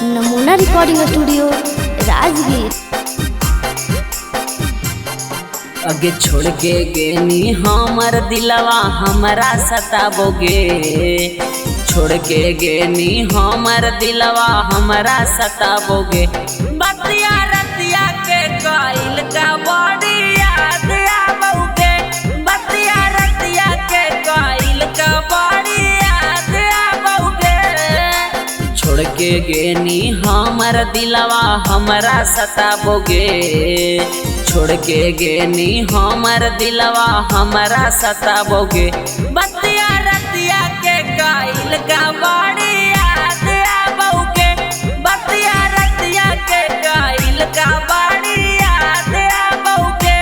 नमूना recording studio Rajgir. अगे छोड़ के गेनी हमर दिलवा हमरा सताबोगे, छोड़ के गेनी हमर दिलवा हमरा सताबोगे। बतिया रतिया के कइल का बड़ी याद आबोगे, बतिया रतिया के कइल का बड़ी याद आबोगे। छोड़ के गेनी हमर दिलवा हमरा सताबोगे, छोड़ के गेनी हमर दिलवा हमरा सताबोगे। बतिया रतिया के कइल का बड़ी याद आबोगे, बतिया रतिया के कइल का बड़ी याद आबोगे।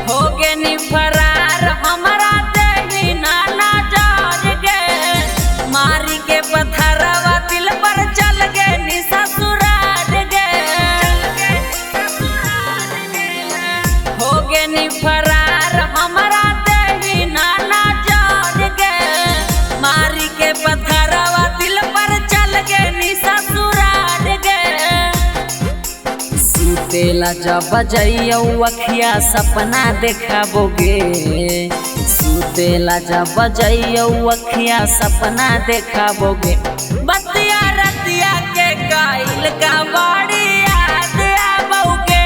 हो गे नी फरार हमरा देही नाना जार गे, मारी के पथरवा दिल पर चल गे नी ससुरार गे। हो गे नी फरार हमरा देही नाना जार गे, मारी के पथरवा दिल पर चल गे नी ससुरार गे। सुतेला जब जइयौ अखिया सपना देखाबोगे, सुतेला जब जइयौ अखिया सपना देखाबोगे। बतिया रतिया के कइल का बड़ी याद आबोगे,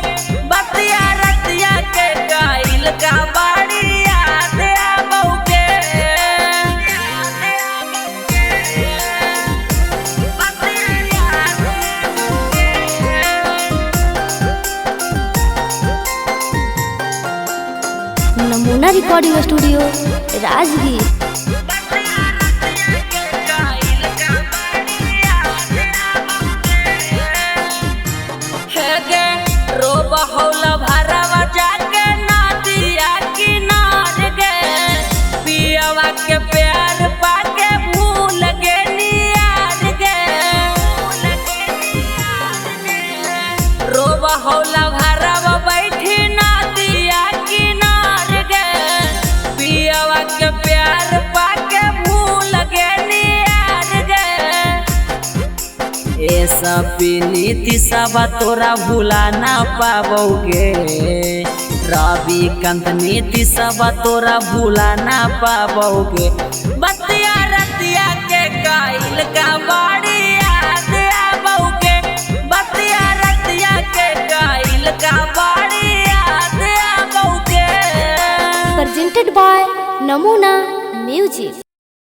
बतिया रतिया के कइल का बड़ी याद आबोगे। नमूना रिकॉर्डिंग स्टूडियो राजगीर। भरवा जाके नदिया किनार गे, पियवा के प्यार पाके भूल गे नियार गे। रोब हौला भरवा बैठी नदिया किनार गे, पियवा के प्यार पाके भूल गे नियार गे। ए सब नीति सब तोरा भूला ना पाबोगे, रवि कंत नीति सब तोरा भूला ना पाबोगे। बतिया रतिया के कइल का बड़ी याद आबोगे, बतिया रतिया के कइल का बड़ी याद आबोगे। प्रेजेंटेड बाय नमूना म्यूजिक।